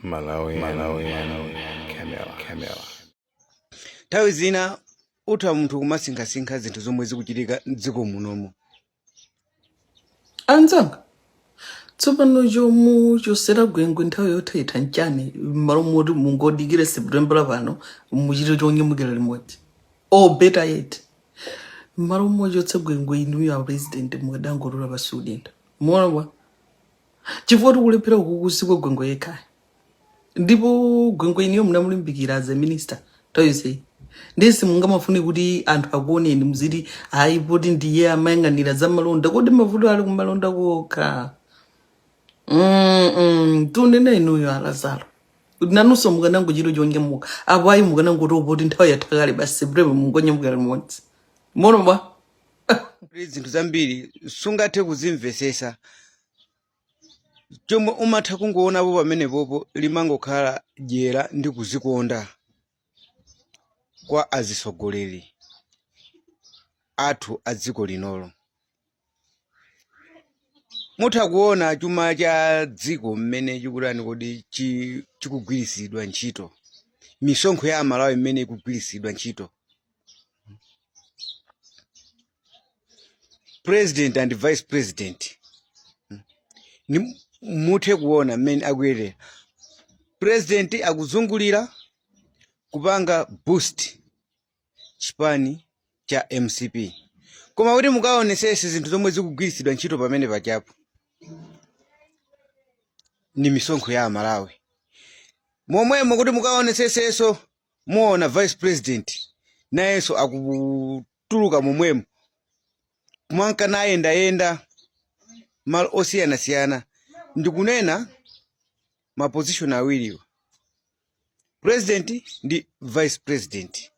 Malawi, Malawi, Camera, Camera. Nthawi zina utha munthu kumasinkhasinkha zinthu zomwe zikuchitika mdziko munomu. Anzanga, tsopano chomuchosera Gwengwe nthawi yothaitha nchani, m'malo moti mungodikire September pano muchite chonyamukira limodzi? Or better yet, m'malo mochotsa Gwengwe, inuyo a president mukadangotula pansi udindo. Muona bwa? Chifukwa tikulephera kukusikwa Gwengwe yekhayo, ndipo Gwengwe iniyo munamulimbikira as a minister nthawi yonseyi. Ndiye simungamafune kuti anthu akuoneni muziti ayi, poti ndiye amayang'anira za malonda. Kodi mavuto ali kumalonda kokha? Tunena inuyo alazaro kuti nanunso mukanangochita chonyamuka apo ayi mukanangotopa poti nthawi yatha kale basi, September mungonyamukira limodzi. Muona bwa? Kuti zinthu zambiri sungathe kuzimvesesa, chomwe umatha kungoonapo pamenepopo limangokhala dyera ndi kuzikonda kwa azisogoleri athu a dziko linolo. Mutha kuona chuma cha dziko mmene chikutani kodi chikugwiritsidwa ntchito, misonkho ya Amalawi mmene ikugwiritsidwa ntchito. President and vice president ni muthe kuona mmene akuyendera. President akuzungulira kupanga boost chipani cha MCP, koma kuti mukaonesese zinthu zomwe zikugwiritsidwa ntchito pamene pachapo ni misonkho ya Amalawi. Momwemo kuti mukaonesesenso muona vice president nayenso akutuluka momwemo kumanka nayendayenda malo osiyanasiyana. Ndikunena ma position awiriwa, president ndi vice president.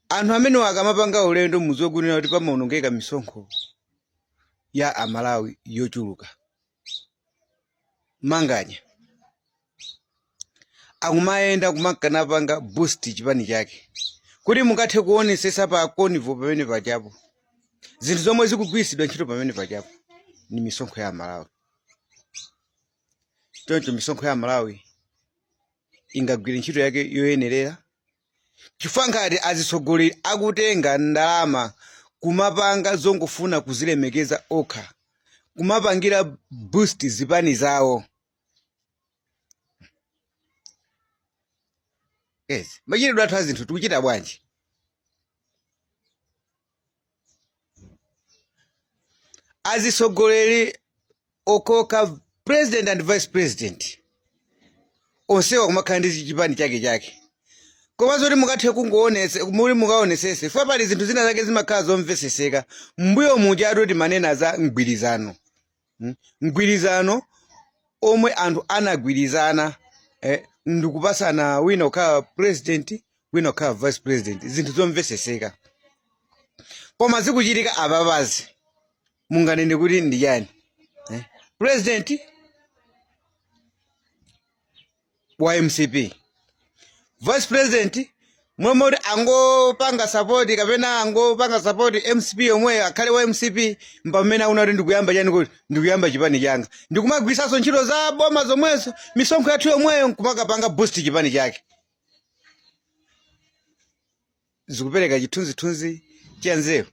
Anthu amenewa akamapanga ulendo, mudziwe kunena kuti pamaonongeka misonkho ya Amalawi yochuluka. Manganya akumayenda kumakanapanga boost chipani chake. Kuti mukathe kuonesesa pa convoy pamene pachapo, zinthu zomwe zikugwiritsidwa ntchito pamene pachapo ni misonkho ya Amalawi. Choncho misonkho ya Amalawi ingagwire ntchito yake yoyenerera? Chifukwa ngati azitsogoleri akutenga ndalama kumapanga zongofuna kuzilemekeza okha, kumapangira boost zipani zawo, yes, machitidwe athu azinthu tikuchita bwanji? Azitsogoleri okoka, president and vice president, onsewa kumakhala ndi chipani chake chake, koma zoti mukathe kungoonese muli mukaonesese fa pali zinthu zina zake zimakhala zomveseseka. Mbuyo muja timanena za mgwirizano, Mgwirizano omwe anthu anagwirizana ndikupasana wina kukhala president, wina kukhala vice president, zinthu zomveseseka. Koma zikuchitika apapazi munganene kuti ndi chani? President wa MCP, vice president momwe kuti angopanga support kapena angopanga support MCP yomweyo, akhale wa MCP, mpamene akuna kuti ndikuyamba chani, kuti ndikuyamba chipani changa, ndikumagwiritsanso ntchito za boma zomwezo, misonkho yathu yomweyo, nkumakapanga boost chipani chake. Zikupereka chithunzithunzi cha nzeru?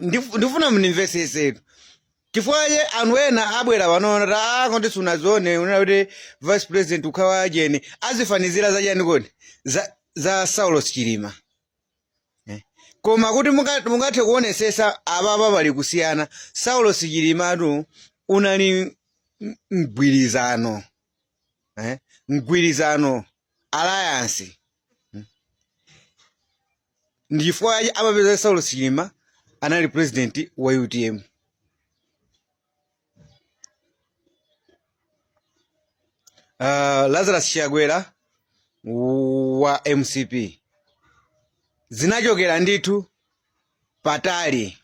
Ndifuna mundimvesesetu, chifukwa ye anthu ena abwera panoona ta kodi sunazione unena kuti vice president ukhawa ajeni azifanizira zachani kodi za Saulos Chilima. Koma kuti mungathe kuonesesa apapa pali kusiyana. Saulos Chilimatu unali mgwirizano, mgwirizano, alliance. Ndi chifukwa chake amapeza Saulos Chilima anali president wa UTM. Lazarus Chakwera wa MCP. Zinachokera ndithu patali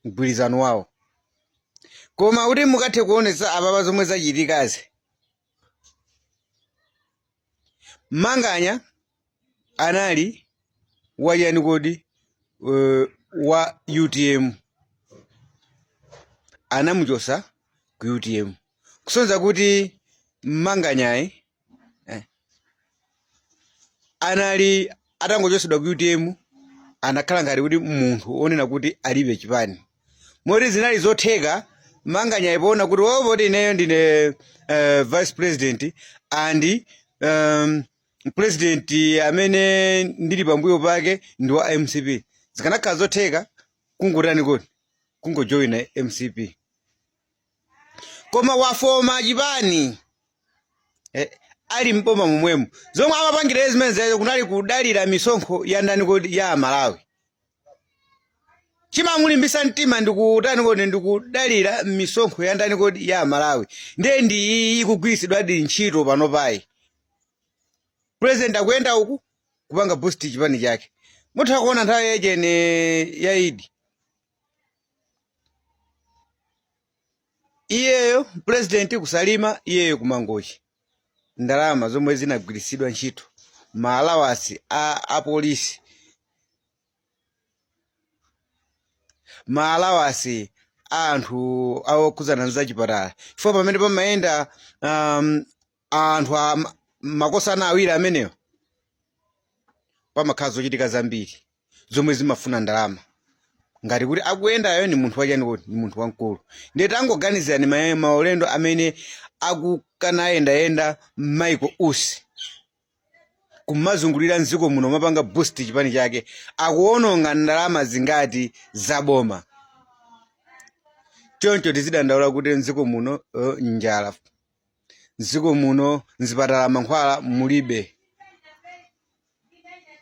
mgwirizano wawo. Koma kuti mukathe kuonetsa apapa zomwe zachitikazi, Manganya anali wachani kodi? Wa UTM. Anamuchosa ku UTM, kusonyeza kuti Manganyayi anali atangochosedwa ku UTM, anakhala ngati kuti munthu onena kuti alibe chipani, moti zinali zotheka Manganyayi poona kuti oh, poti ineyo ndine vice president and president amene ndili pambuyo pake ndi wa MCP, zikanakhala zotheka kungotani kodi, kungojoyina MCP. Koma wafoma chipani ali mboma momwemo. Zomwe amapangira zimene zayo kunali kudalira misonkho ya ndani kodi? Ya Malawi. Chimamulimbisa mtima ndikutani kodi? Ndikudalira misonkho ya ndani kodi? Ya Malawi. Ndiye ndi iyi ikugwiritsidwadi ntchito pano payi. President akuyenda uku kupanga boost chipani chake. Mutha kuona nthawi yachene ya Idi, iyeyo president kuSalima, iyeyo kuMangochi. Ndalama zomwe zinagwiritsidwa ntchito, ma allowance a apolisi, ma allowance a anthu okhudzana ndi zachipatala, chifukwa pamene pamayenda anthu a makosana awiri amenewo pamakhala zochitika zambiri zomwe zimafuna ndalama, ngati kuti akuyendayo ni munthu wachani kuti, ni munthu wamkulu. Ndiye tangoganizirani maulendo amene akukanayendayenda Michael Usi kumazungulira mdziko muno, mapanga boost chipani chake, akuononga ndalama zingati zaboma? Choncho tizidandaula kuti mdziko muno njala, mdziko muno mzipatala mankhwala mulibe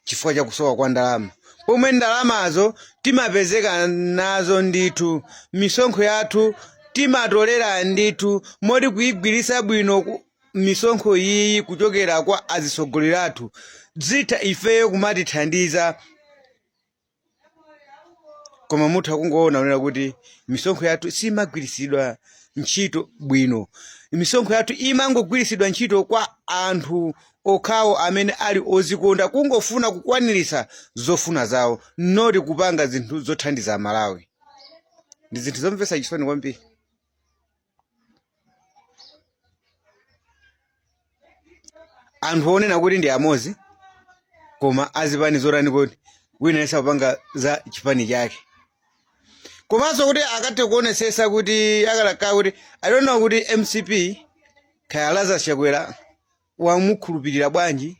chifukwa cha kusowa kwa ndalama, pomwe ndalamazo timapezeka nazo ndithu. Misonkho yathu timatolera ndithu, moti kuyigwiritsa bwino misonkho iyi kuchokera kwa azitsogoleri athu zitha ifeyo kumatithandiza. Koma mutha kungoona kunena kuti misonkho yathu simagwiritsidwa ntchito bwino. Misonkho yathu imangogwiritsidwa ntchito kwa anthu okhawo amene ali ozikonda, kungofuna kukwaniritsa zofuna zawo, not kupanga zinthu zothandiza Malawi. Ndi zinthu zomvetsa chisoni kwambiri. Anthu onena kuti ndi amodzi koma azipani zotani kodi, wina yense akupanga za chipani chake. Komanso kuti akathe kuonesesa kuti akalaka kuti, I don't know kuti MCP kaya Lazarus Chakwera wamukhulupirira bwanji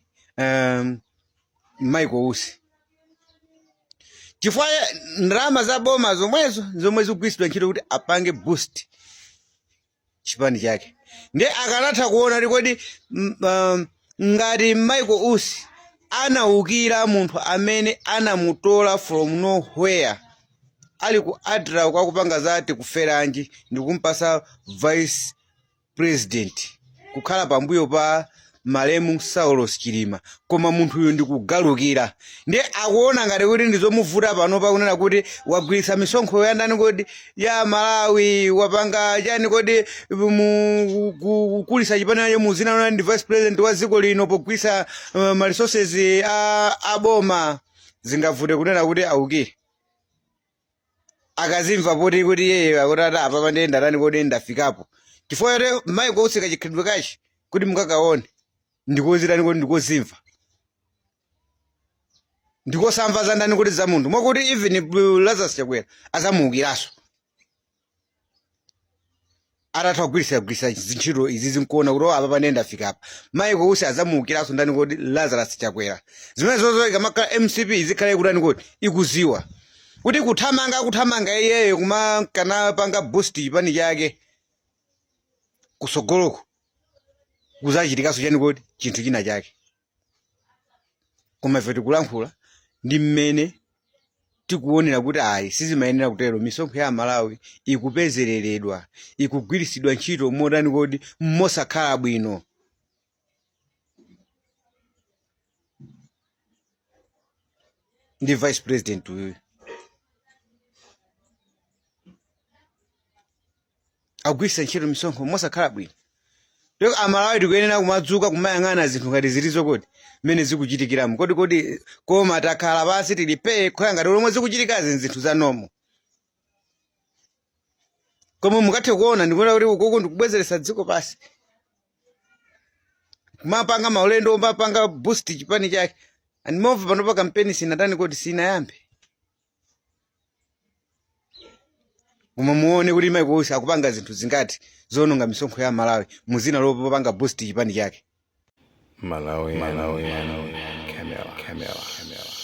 Michael Usi, chifukwa ndalama za boma zomwezo zomwe zikugwiritsidwa ntchito kuti apange boost chipani chake. Ndiye akanatha kuona kuti kodi ngati Michael Usi anawukira munthu amene anamutola from nowhere ali ku ADRA kwakupanga za tikuferanji ndikumpasa vice president, kukhala pambuyo pa malemu Saulos Chilima, koma munthuyu ndikugalukira, ndiye akuona ngati kuti ndizomuvuta pano pakunena kuti wagwiritsa misonkho ya ndani kodi? Ya Malawi. Wapanga chani kodi? Kukulisa chipani chake muzina lona ndi vice president wa dziko lino pogwiritsa ma resources a boma. Zingavute kunena kuti awukire akazimva poti kuti iyeyo akuti ata apapa ndiye ndatani kodi, ndafikapo, chifukwa choti Michael Usi kachikhalidwe kachi kuti mukakaone ndikozitani kodi, ndikozimva, ndikosamva za ndani kuti za munthu, mwakuti even Lazarus Chakwera azamuukiranso atatha kugwiritsa kugwiritsa zintchito izi zinkuona kuti oh, apapa ndiye ndafika apa. Michael Usi azamuukiranso ndani kodi? Lazarus Chakwera. Zimene zozo ikamakhala MCP izikhale ikutani kodi, ikuziwa kuti kuthamanga kuthamanga iyeyo kumakanapanga boost chipani chake, kusogoloko kuzachitikanso chani kodi, chinthu china chake. Koma ife tikulankhula ndi mmene tikuonera kuti ayi, sizimayenera kutero. Misonkho ya Malawi ikupezereredwa, ikugwiritsidwa ntchito motani kodi, mosakhala bwino. Ndi vice president uyuyu akugwiritsa ntchito misonkho mosakhala bwino. Lero Amalawi tikuyenera kumadzuka, kumayang'ana zinthu ngati zilizo kodi, mmene zikuchitikiramo kodi kodi. Koma takhala pansi, tili pee, kukhala ngati lomwe zikuchitikazi zinthu za normal. Koma mukathe kuona, ndikuona kuti ukoko ndikubwezeretsa dziko pasi, kumapanga maulendo omapanga boost chipani chake. And moreover, panopa kampeni sinatani kodi? Sinayambe. Koma muone kuti Michael Usi akupanga zinthu zingati zoononga misonkho ya Malawi muzina lopanga boost chipani chake. Malawi, Malawi, Camera, Camera, Camera.